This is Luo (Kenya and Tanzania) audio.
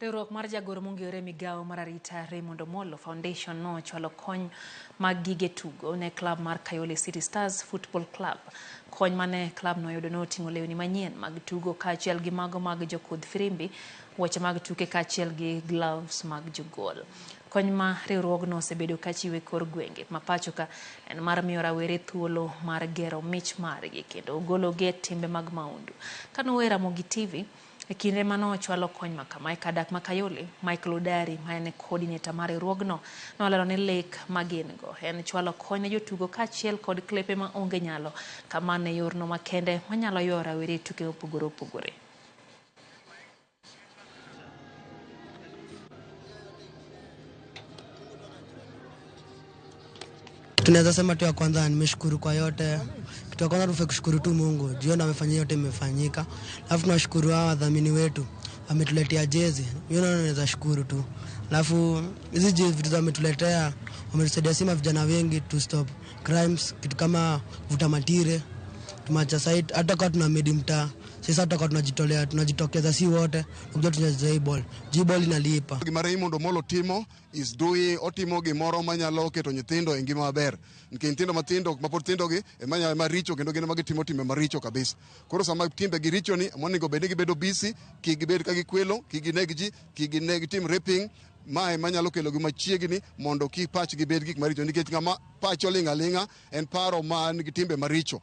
Riwruok mar jagoro mong'ere migawo mar arita Raymond Omollo Foundation nochwalo kony mag gige tugo ne klab mar Kayole City Stars Football Club. Kony mane klab no oyudo noting'o lewni manyien mag tugo kaachiel gi mago mag jokudh firimbi, wuoche mag tuke kaachiel gi gloves mag jogol. Kony ma riwruogno osebedo kachiwo e kor gwenge ma pacho ka en mar miyo rawere thuolo mar gero mich margi kendo gologi e timbe mag maundu. Kanower Ramogi TV, E kinde mane ochwalo kony ma kama e kar dak ma Kayole, Michael Odari ma en coordinator mar riwruogno nolero ni lek ma gin go en chwalo kony ne jotugo kaachiel kod klepe ma onge nyalo kama ne yorno makende manyalo ywayo rawere e tuke mopogore opogore. Tunaweza sema tu ya kwanza nimeshukuru kwa yote. Kitu ya kwanza tufe kushukuru tu Mungu juu ndo amefanya yote imefanyika. Alafu tunashukuru hawa wadhamini wetu wametuletea jezi, hiyo naona naweza shukuru tu. Alafu hizi jezi vitu wametuletea, wametusaidia sima vijana wengi to stop crimes, kitu kama kuvuta matire tumacha site, hata kwa tuna medi mtaa sasa, hata kwa tunajitolea tunajitokeza, si wote tunakuja tunacheza hii ball, juu ball inalipa. Gima Raymond Omollo timo is doing, otimo gimoro manyalo keto nyithindo e ngima maber, nikech nyithindo matindo mapod tindo gi ema maricho kendo gin ema gitimo timbe maricho kabisa. Koro sama timbe gi richo ni monego bed ni gibedo busy, kik gibed ka gikwelo, kik gineg ji, kik gineg tim raping. Mae manyalo kelo gi machiegni mondo kik pachgi bed gik maricho, nikech ng'ama pache oling' aling'a en paro man gi timbe maricho.